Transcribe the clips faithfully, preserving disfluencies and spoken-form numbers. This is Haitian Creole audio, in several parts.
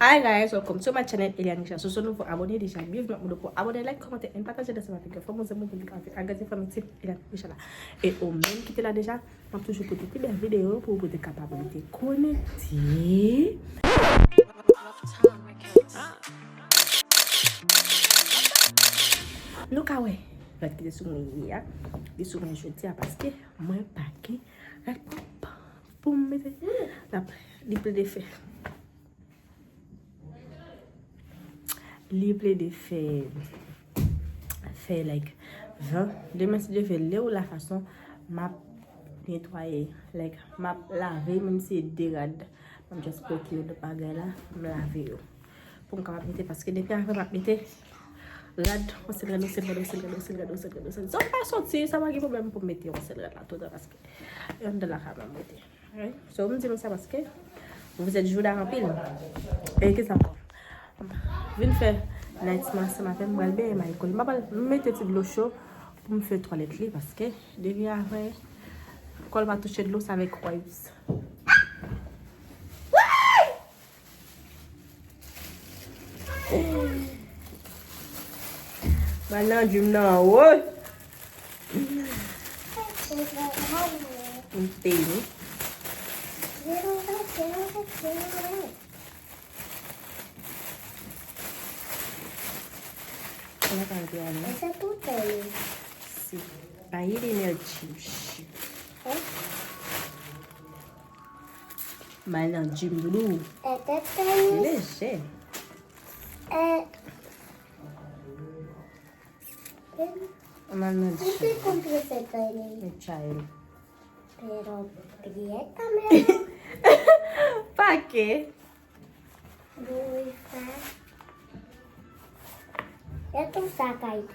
Hi guys, welcome to my channel, Eliane Richard. Si w se nouvo abòne deja, byenveni, mwen mande pou abòne, like, kòmante, and pataje ansanm avèk yon fanmi, zanmi, pou li ka fè agrandi fanmi Team Eliane Richard la. E ou menm ki te la deja, m ap toujou pote ti bèl videyo pou ou, pou te kapab rete konekte. Nou ka wè rad ki te sou mwen yè a, li sou mwen jodi a, paske mwen pa gen rad pwòp pou m mete. L ap, li plede fè. Li plede fè, fè, like, van. Demen, si Dye vle, lè ou la fason, m ap netwaye, like, m ap lave, menm si se de rad, m ap just poke yo de bagay la, m lave yo. Pou m kapab mete, paske depi avan m ap mete rad, yon sèl rad, yon sèl rad, yon sèl rad, yon sèl rad, yon sèl rad, yon sèl rad. Si w pa soti, sa pa gen pwoblèm pou m mete yon sèl rad la toutan, paske e anndan lakay mwen m rete. Alright. So, m di nou sa paske vous êtes jouda anpil. E kisa ankò? Vin fè night mask maten, m pral benyen Michael. M pa pral mete ti dlo cho pou m fè twalèt li paske depi avan kò l pa touche dlo, se avèk wipes. Mal nan dream nan, woy. M te ri. Koman sa te ale? Se pa energy. Mal nan gym, doudou. Li lejè. Mal nan gym. Mi child. Pa ke. Esto está caído.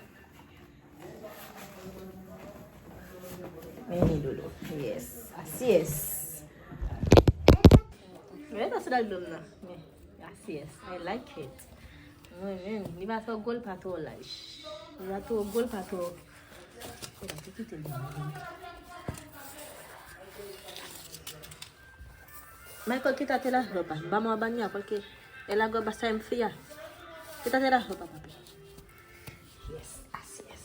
Vini, doudou. Yes. Así es. Mwen nan sandal dlo m nan. Así es. I like it. Mwen menm, li pa twò gwo, li pa twò laj. Li pa twò gwo, li pa twò. Michael, quítate la ropa. Vamos a bañar porque el agua va a estar fría. Quítate la ropa, papi. Yes, así es.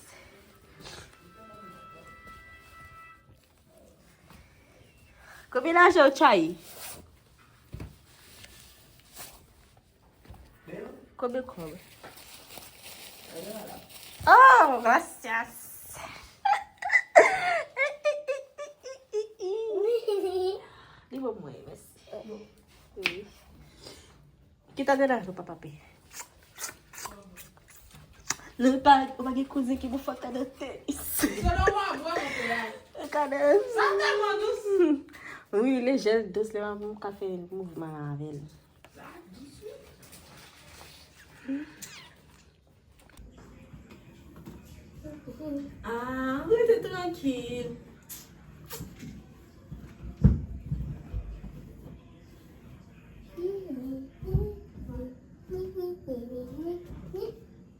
Konbyen lajan w chayi? Konbyen kòb? Oh, gracias. Li ban mwen, mèsi. Wi. Kita de la ropa, papi. Nou pa, ou pa gen kouzen ki pou fè kado tenis. Kado. Sa tèlman dous. Wi, lejè, dous, lè m ap ka fè mouvman avè l. Ah, rete trankil.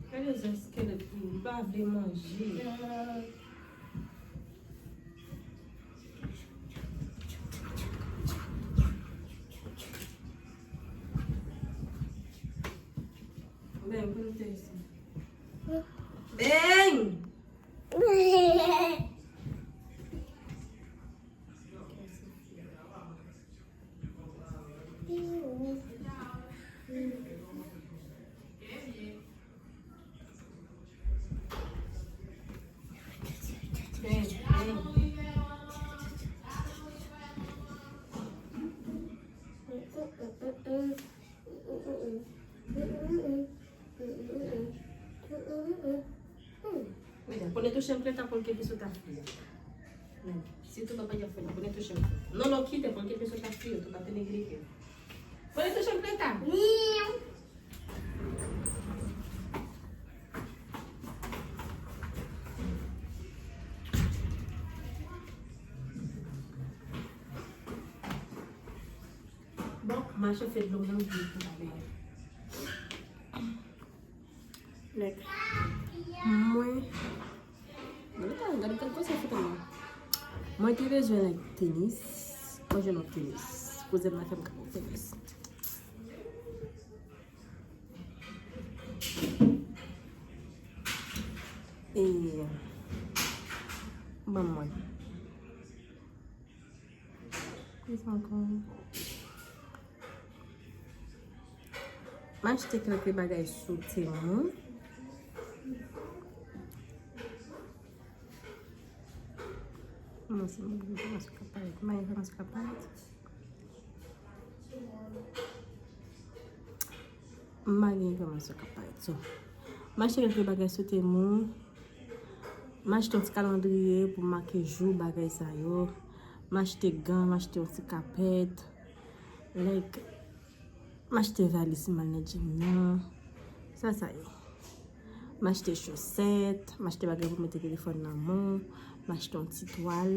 Gade jan skelet li, li pa vle manje. Ben, pou nou te isi. Ben! Mira, pone tu chancleta porque piso está fría. Ven, si tu papá ya afuera, pone tu chancleta. No lo quite porque piso está frío, tu papá tiene gripe. Pone tu chancleta. Miau. Bon, mache fè dlo m nan vide pou m bebe. Nèg. Mwen. Mwen ta gade kèk koze foto mwen. Mwen te bezwen nèg tenis. Mwen jwenn yon tenis. Kouzen mwen fè m kado tenis. E, ban mwen. Plis ankò. M achte kèk bagay sou Temu. Mwen se mwen ki kòmanse k ap parèt. Mwen kòmanse k ap parèt. M pa gen enfòmasyon k ap parèt. So, m achte kèk bagay sou Temu. M achte yon ti kalandriye pou make jou, bagay sa yo. M achte gan, m achte yon ti kapèt. Like, m achte valiz si m al nan gym nan. Sa, sa ye. M achte chosèt, m achte bagay pou mete telefòn nan men w, m achte yon ti twal.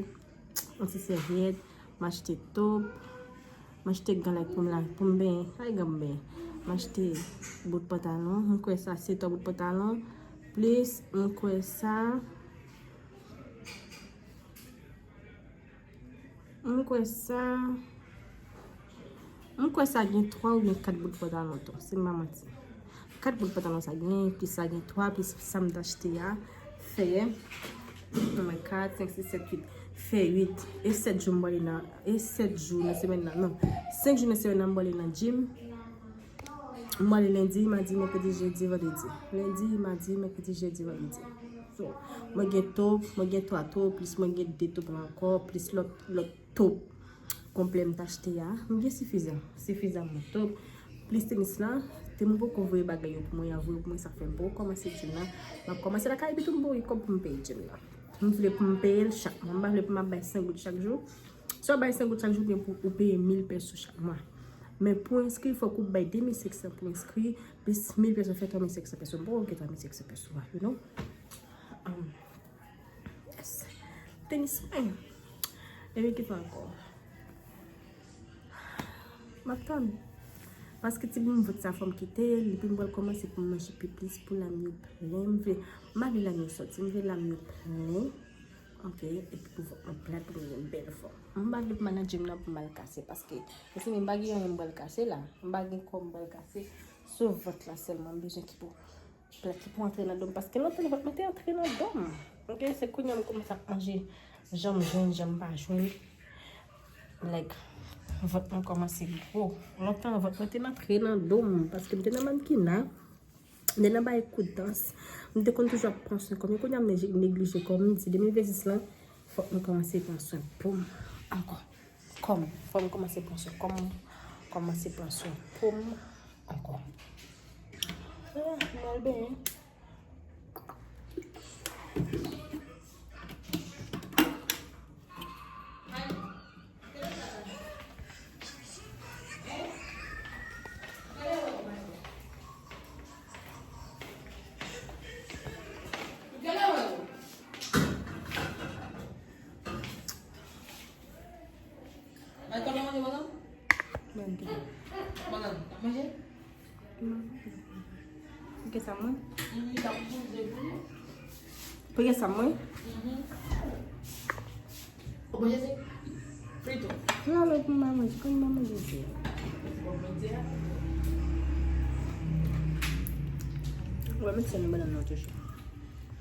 Yon ti sèvyèt, m achte top, m achte gan like pou m la, pou m benyen, ay gan m benyen. M achte bout pantalon, m kwè sa se twa bout pantalon, plis m kwè sa, m kwè sa, m kwè sa gen twa oubyen kat bout pantalon tou, si m pa manti. Kat bout pantalon sa gen, plis sa gen twa, plis sa m t achte a, fè, mwen kat, senk, sis, sèt, uit, fè uit. E sèt jou m prale nan, e sèt jou nan semèn nan, non. Senk jou nan semèn nan m prale nan gym. M prale lendi, madi, mèkredi, jedi, vandredi. Lendi, madi, mèkredi, jedi, vandredi. So, mwen gen top, mwen gen twa top, plis mwen gen de top la ankò, plis lòt, lòt top konplè m t achte a. M gen sifizan, sifizanman top. Plis tenis la, Temu poko voye bagay yo pou mwen, y a voye pou mwen, sa fè m poko kòmanse gym nan. M ap kòmanse lakay epi tou m voye kòb pou m peye gym nan. M vle pou m peye l chak mwa. M pa vle pou m ap bay senk goud chak jou. Si w ap bay senk goud chak jou, gen pou ou peye mil peso chak mwa. Men pou enskri, fòk ou bay de mil senk san pou enskri, plis mil peso fè twa mil senk san peso. M poko gen twa mil senk san peso a, you know? Um, Yes. Tenis mwen. Epi ki pa ankò? M ap tann. Paske ti boum vant sa fò m kite l, epi m pral kòmanse pou m manje pi plis pou lam yo plen. M vle, m pa vle lam yo sòti, m vle lam yo plen. Ok, epi pou vant mwen plat pou m gen bèl fòm. M pa vle pou m al nan gym nan pou m al kase, paske, mesye, m pa gen anyen m pral kase la. M pa gen kò m pral kase. Se vant la sèlman m bezwen ki pou Plat ki pou antre nan do m, paske lontan vant mwen te antre nan do m. Ok, se kounye a m kòmanse ap manje jan m jwenn, jan m pa jwenn. Like, vant mwen kòmanse gwo. Lontan vant mwen te antre nan do m, paske m te nan mannkina, m te nan bay kou dans. M te konn toujou ap pran swen kò m. Men kounye a m neje-, neglije kò m, m di de mil vensis lan, fòk mwen kòmanse pran swen po m ankò. Kò m, fò m kòmanse pran swen kò m, kòmanse pran swen po m ankò. Ah, m al benyen. Mwen tou nan manje, madanm? Mwen tou. Madanm, w ap manje? Mwen. Pou ki sa mwen? Mhm, w ap manje tou. Pou ki sa mwen? Mhm. Ou manje se frito? Non, men pou mwen manje, pou mwen manje se. Bon, mwen di a. Ou pa met sèl nan bannann nan tou.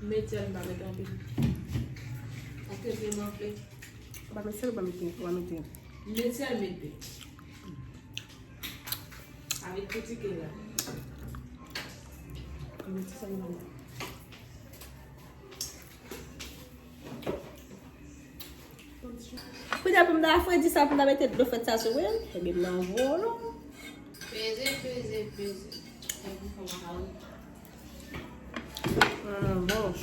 Met sèl, m pa met anpil. Paske je m anfle. Ou pa met sèl, ou pa met, ou pa met. Met sèl, met de. Avèk ti ke la. Ou met ti sèl nan. Kounye a pou m ta fredi sa, pou m ta mete dlo frèt sa sou mwen, ebyen m nan volo. Peze, peze, peze. Epi fè makaroni. Hum, bon.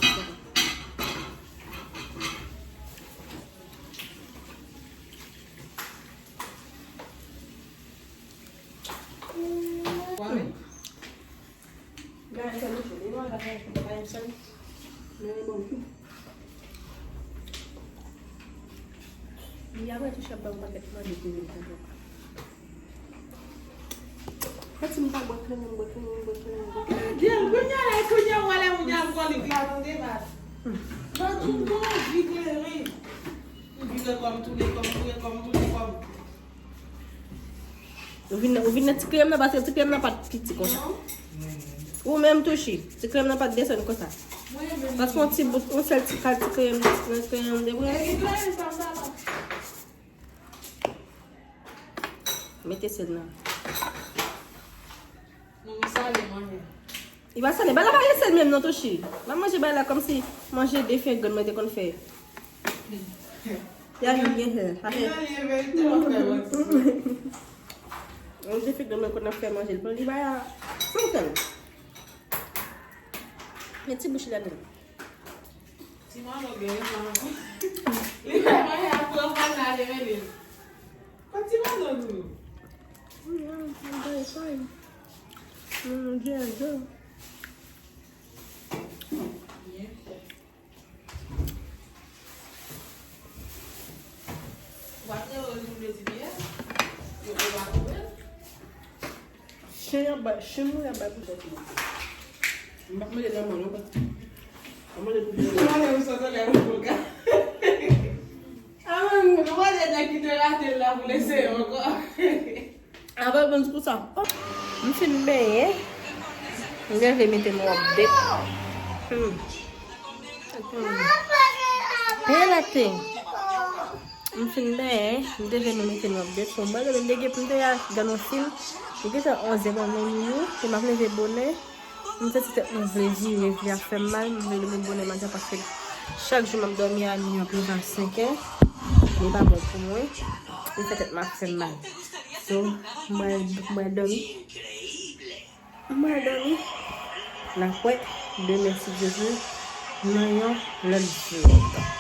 Hum. Li apre tou chèf ba m pakèt manje pou mwen konprann. Mwen di m pa bwè kleren, m bwè kleren, m bwè kleren, m bwè kleren. Di l, kounye a, kounye a, w wè lè moun alkòlik la, tande, baz. Mwen tou gon vire. Vire kò m, tounen kò m, vire kò m, tounen kò m. Ou vin, ou vin nan ti krèm nan, paske ti krèm nan pa t piti konsa. Non. Ou menm tou, Chi, ti krèm nan pa t desann konsa. Paske yon ti bout, yon sèl ti kal ti kreyòm, ti kreyòm de vre. Mete sèl nan. Non, mwen sale manje. Li pa sale. Bagay la pa gen sèl menm non, Toshi. M ap manje bagay la kòmsi manje defen grann mwen te konn fè. Ya li gen sèl. Manje defen grann mwen konn ap fè manje. Li pa ya. San sèl. Men ti bouch li ladan. Ti Malo gen yon manman. Li fè manje ap pran fana ale mennen. Kot Ti Malo nou? Chen ap bay, chen moun ap bay pou tèt li. M pa mele nan mwen non. M mele pou tèt li. Mwen menm sot anlè pou ka. Ah, mwen mele nan ki te rate la pou lese ankò. Avè bon pou sa. M fin benyen. M leve mete m update. Hmm. Hmm. Byen late. M fin benyen, m te vin mete m update. Bon, mwen, m te gen pou m te al gade yon fim. Li gentan onzè nan midi, e m ap leve bonè. M santi tèt mwen vle vire, vle ap fè m mal, m vle leve bonè maten paske chak jou m ap dòmi a mi ap leve a senkè. Li pa bon pou mwen. Li fè tèt mwen ap fè m mal. So, mwen, mwen dòmi. Mwen dòmi. N ap wè demen si Dye vle nan yon lòt vlog.